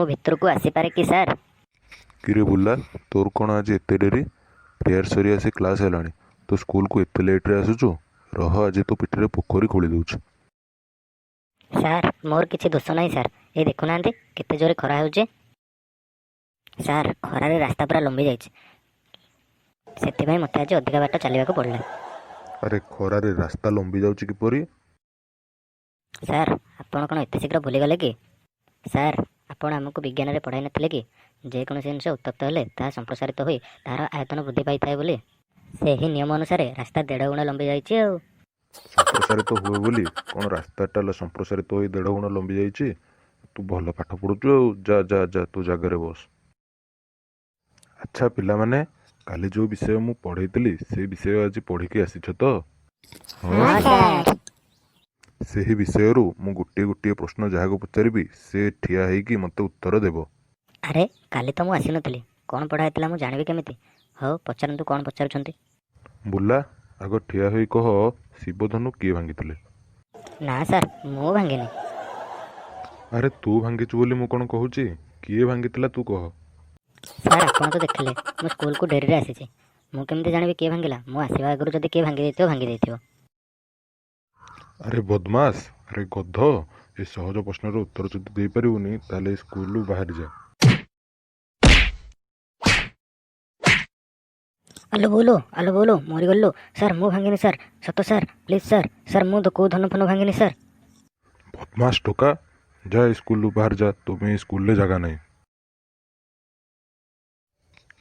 ଭିତରକୁ ଆସିପାରେ କି ସାର୍? କିରେ ବୁଲା, ତୋର କ'ଣ ଆଜି ଏତେ ଡେରି? ପ୍ରେୟାର ସରି ଆସି କ୍ଲାସ୍ ହେଲାଣି, ତୁ ସ୍କୁଲକୁ ଏତେ ଲେଟ୍ରେ ଆସୁଛୁ? ରହ, ଆଜି ତୋ ପିଠିରେ ପୋଖରୀ ଖୋଳି ଦେଉଛି। ସାର୍, ମୋର କିଛି ଦୋଷ ନାହିଁ ସାର୍। ଏଇ ଦେଖୁନାହାନ୍ତି, କେତେ ଜୋରେ ଖରା ହେଉଛି ସାର୍। ଖରାରେ ରାସ୍ତା ପୁରା ଲମ୍ବି ଯାଇଛି, ସେଥିପାଇଁ ମୋତେ ଆଜି ଅଧିକା ବାଟ ଚାଲିବାକୁ ପଡ଼ିଲା। ଆରେ, ଖରାରେ ରାସ୍ତା ଲମ୍ବି ଯାଉଛି କିପରି? ସାର୍, ଆପଣ କ'ଣ ଏତେ ଶୀଘ୍ର ଭୁଲିଗଲେ କି? ସାର୍, ଆପଣ ଆମକୁ ବିଜ୍ଞାନରେ ପଢ଼ାଇ ନଥିଲେ କି, ଯେକୌଣସି ଜିନିଷ ଉତ୍ତପ୍ତ ହେଲେ ତାହା ସମ୍ପ୍ରସାରିତ ହୋଇ ତାହାର ଆୟତନ ବୃଦ୍ଧି ପାଇଥାଏ ବୋଲି? ସେହି ନିୟମ ଅନୁସାରେ ରାସ୍ତା ଦେଢ଼ ଗୁଣ ଲମ୍ବି ଯାଇଛି ଆଉ। ସମ୍ପ୍ରସାରିତ ହୁଏ ବୋଲି କ'ଣ ରାସ୍ତାଟା ସମ୍ପ୍ରସାରିତ ହୋଇ ଦେଢ଼ ଗୁଣ ଲମ୍ବି ଯାଇଛି? ତୁ ଭଲ ପାଠ ପଢ଼ୁଛୁ ଆଉ। ଯା ଯା ଯା, ତୁ ଜାଗାରେ ବସ। ଆଚ୍ଛା ପିଲାମାନେ, କାଲି ଯେଉଁ ବିଷୟ ମୁଁ ପଢ଼େଇଥିଲି, ସେ ବିଷୟ ଆଜି ପଢ଼ିକି ଆସିଛ ତ? ହଁ ସାର୍। ସେହି ବିଷୟରୁ ମୁଁ ଗୋଟିଏ ଗୋଟିଏ ପ୍ରଶ୍ନ ଯାହାକୁ ପଚାରିବି, ସେ ଠିଆ ହେଇକି ମୋତେ ଉତ୍ତର ଦେବ। ଆରେ, କାଲି ତ ମୁଁ ଆସିନଥିଲି। କ'ଣ ପଢ଼ା ହେଇଥିଲା ମୁଁ ଜାଣିବି କେମିତି? ହଉ, ପଚାରନ୍ତୁ, କ'ଣ ପଚାରୁଛନ୍ତି? ବୁଲା, ଆଗ ଠିଆ ହୋଇ କହ, ଶିବଧନୁ କିଏ ଭାଙ୍ଗିଥିଲେ? ନା ସାର୍, ମୁଁ ଭାଙ୍ଗିନି। ଆରେ, ତୁ ଭାଙ୍ଗିଛୁ ବୋଲି ମୁଁ କ'ଣ କହୁଛି? କିଏ ଭାଙ୍ଗିଥିଲା ତୁ କହ। ସାର୍, ଆପଣ ତ ଦେଖିଲେ ମୁଁ ସ୍କୁଲକୁ ଡେରିରେ ଆସିଛି। ମୁଁ କେମିତି ଜାଣିବି କିଏ ଭାଙ୍ଗିଲା? ମୁଁ ଆସିବା ଆଗରୁ ଯଦି କିଏ ଭାଙ୍ଗି ଦେଇଥିବ, ଭାଙ୍ଗି ଦେଇଥିବ। ଆରେ ବଦମାସ, ଆରେ ଗଧ, ଏ ସହଜ ପ୍ରଶ୍ନର ଉତ୍ତର ଯଦି ଦେଇପାରିବୁନି, ତାହେଲେ ଏ ସ୍କୁଲରୁ ବାହାରି ଯା। ଆଲୋ ବୋଲୋ, ଆଲୋ ବୋଲୋ, ମରିଗଲୁ। ସାର୍, ମୁଁ ଭାଙ୍ଗିନି ସାର୍, ସତ ସାର୍, ପ୍ଲିଜ୍ ସାର୍। ସାର୍, ମୁଁ ତ କେଉଁ ଧନୁ ଫନୁ ଭାଙ୍ଗିନି ସାର୍। ବଦମାସ ଟୋକା, ଯା, ଏ ସ୍କୁଲରୁ ବାହାରି ଯା। ତୋ ପାଇଁ ଏ ସ୍କୁଲରେ ଜାଗା ନାହିଁ।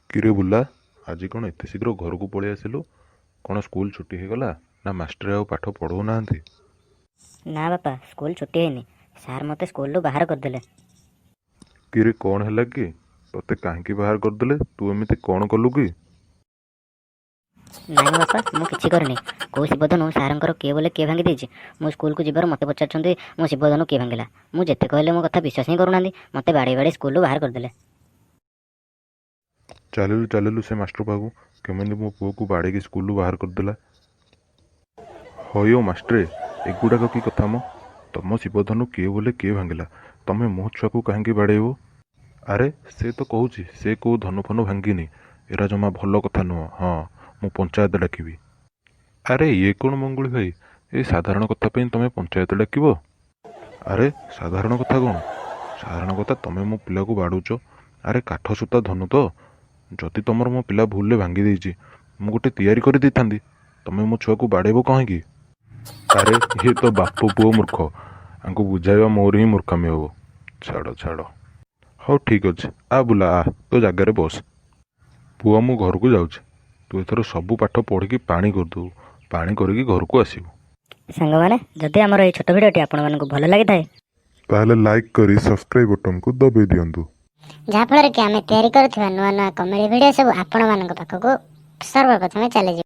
କିରେ ବୁଲା, ଆଜି କ'ଣ ଏତେ ଶୀଘ୍ର ଘରକୁ ପଳେଇ ଆସିଲୁ? କ'ଣ ସ୍କୁଲ ଛୁଟି ହେଇଗଲା ନା ମାଷ୍ଟରେ ଆଉ ପାଠ ପଢ଼ଉନାହାନ୍ତି? ନା ବାପା, ସ୍କୁଲ ଛୁଟି ହେଇନି। ସାର୍ ମୋତେ ସ୍କୁଲରୁ ବାହାର କରିଦେଲେ। କିରେ, କ'ଣ ହେଲା କି? ତୋତେ କାହିଁକି ବାହାର କରିଦେଲେ? ତୁ ଏମିତି କ'ଣ କଲୁ କି? ନାଇଁ ବାପା, ମୁଁ କିଛି କରିନି। କେଉଁ ଶିବଧନୁ ସାରଙ୍କର କିଏ ବୋଲେ କିଏ ଭାଙ୍ଗି ଦେଇଛି। ମୁଁ ସ୍କୁଲକୁ ଯିବାରୁ ମୋତେ ପଚାରୁଛନ୍ତି, ମୋ ଶିବଧନୁ କିଏ ଭାଙ୍ଗିଲା? ମୁଁ ଯେତେ କହିଲେ ମୋ କଥା ବିଶ୍ୱାସ ହିଁ କରୁନାହାନ୍ତି। ମୋତେ ବାଡ଼େଇ ବାଡ଼େଇ ସ୍କୁଲରୁ ବାହାର କରିଦେଲେ। ଚାଲିଲୁ ଚାଲିଲୁ ସେ ମାଷ୍ଟର ପାଖକୁ, କେମିତି ମୋ ପୁଅକୁ ବାଡ଼େଇକି ସ୍କୁଲରୁ ବାହାର କରିଦେଲା। ହଇଓ ମାଷ୍ଟରେ, ଏଗୁଡ଼ାକ କି କଥା ମ? ତମ ଶିବଧନୁ କିଏ ବୋଲେ କିଏ ଭାଙ୍ଗିଲା, ତମେ ମୋ ଛୁଆକୁ କାହିଁକି ବାଡ଼େଇବ? ଆରେ, ସେ ତ କହୁଛି ସେ କେଉଁ ଧନୁ ଫନୁ ଭାଙ୍ଗିନି। ଏରା ଜମା ଭଲ କଥା ନୁହଁ। ହଁ, ମୁଁ ପଞ୍ଚାୟତ ଡାକିବି। ଆରେ, ଇଏ କ'ଣ ମଙ୍ଗୁଳି ଭାଇ? ଏ ସାଧାରଣ କଥା ପାଇଁ ତମେ ପଞ୍ଚାୟତ ଡାକିବ? ଆରେ, ସାଧାରଣ କଥା କ'ଣ? ସାଧାରଣ କଥା, ତମେ ମୋ ପିଲାକୁ ବାଡ଼ଉଛ। ଆରେ, କାଠ ସୂତା ଧନୁ ତ, ଯଦି ତମର ମୋ ପିଲା ଭୁଲରେ ଭାଙ୍ଗି ଦେଇଛି, ମୁଁ ଗୋଟେ ତିଆରି କରିଦେଇଥାନ୍ତି। ତମେ ମୋ ଛୁଆକୁ ବାଡ଼େଇବ କାହିଁକି? ଆରେ, ଇଏ ତ ବାପ ପୁଅ ମୂର୍ଖ। ଆଙ୍କୁ ବୁଝାଇବା ମୋର ହିଁ ମୂର୍ଖାମି ହେବ। ଛାଡ଼ ଛାଡ଼, ହଉ ଠିକ୍ ଅଛି। ଆ ବୁଲା, ଆ, ତୋ ଜାଗାରେ ବସ। ପୁଅ, ମୁଁ ଘରକୁ ଯାଉଛି। ତୁ ଏଥର ସବୁ ପାଠ ପଢ଼ିକି ପାଣି କରିଦେବୁ, ପାଣି କରିକି ଘରକୁ ଆସିବୁ। ସାଙ୍ଗମାନେ, ଯଦି ଆମର ଏଇ ଛୋଟ ଭିଡ଼ିଓଟି ଆପଣମାନଙ୍କୁ ଭଲ ଲାଗିଥାଏ, ତାହେଲେ ଲାଇକ୍ କରି ସବସ୍କ୍ରାଇବ୍ ବଟନ୍କୁ ଦବାଇ ଦିଅନ୍ତୁ, ଯାହାଫଳରେ କି ଆମେ ତିଆରି କରୁଥିବା ନୂଆ ନୂଆ କମେଡ଼ି ଭିଡ଼ିଓ ସବୁ ଆପଣମାନଙ୍କ ପାଖକୁ ସର୍ବପ୍ରଥମେ ଚାଲିଯିବ।